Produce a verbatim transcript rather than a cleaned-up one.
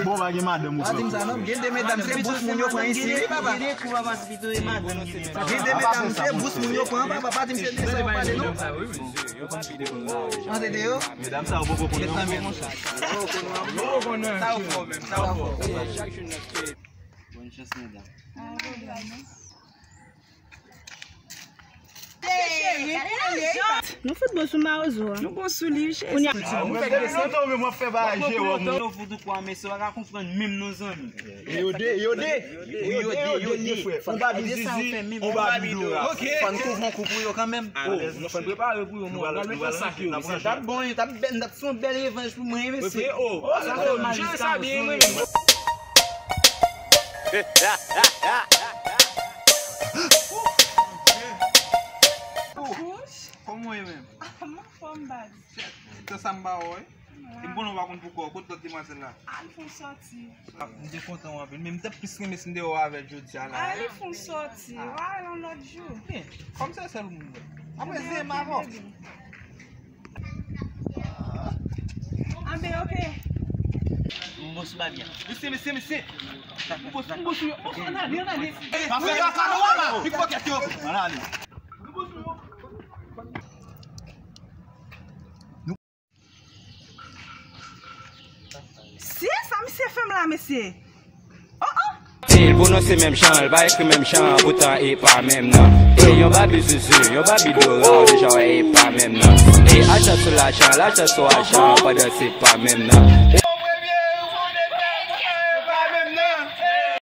Bon, pa gen madanm ou pran. Pa di m sa non, gen de medam se bous moun yo pran isi, wi, papa. Gen de medam se bous moun yo pran, papa, pa di m se de sa yo pale non. An se de yo? Medam sa yo poko konnen. Sa yo fò menm, sa yo fò. Bòn chans, medam. Nou fout bon sou mawozo a. Nou bon sou li, cheri. Kounye a. Mwen fè de lontan, men mwen fè bagay Jewòm. Nou fout ou kwa, mesye, w pa ka konprann menm non, zanmi. Yo de, yo de. Yo de, yo de, frè. On babi zizi, on babi dora. Fò n kouvri on kou pou yo kanmenm. Oh, nou fò n prepare pou yo, mwen. Gade sa ki yo, mesye. T ap bon, t ap bèl, t ap se yon bèl revanj pou mwen, mesye. Oh, sa fè mal. Kouch, kòman w ye menm? M anfòm, baz. Tan sa m pa wè w, wi. E m konnen w pa konn poukò. Kot lòt demwazèl la? Al fè yon sòti. M te kontan w anpil, men m t ap plis renmen si m te wè w avè l jodi a la. Al fè yon sòti. W a wè l yon lòt jou. Kòm se sèl moun. Apre zen m avè w. Anben, oke. M bon sou bagay. Mesye, mesye, mesye. M bon, m bon sou yo. Ann ale, ann ale. Pa fè kaka non, mama. Pikpòkèt yo. Ann ale. Si sa misye fè m la, mesye. Oh, oh. E l pwononse menm jan, l pa ekri menm jan, poutan e pa menm nan. E yon babi zuzu, yon babi dora, ou deja wè e pa menm nan. E ajan sou lajan, lajan sou ajan, pandan se pa menm nan.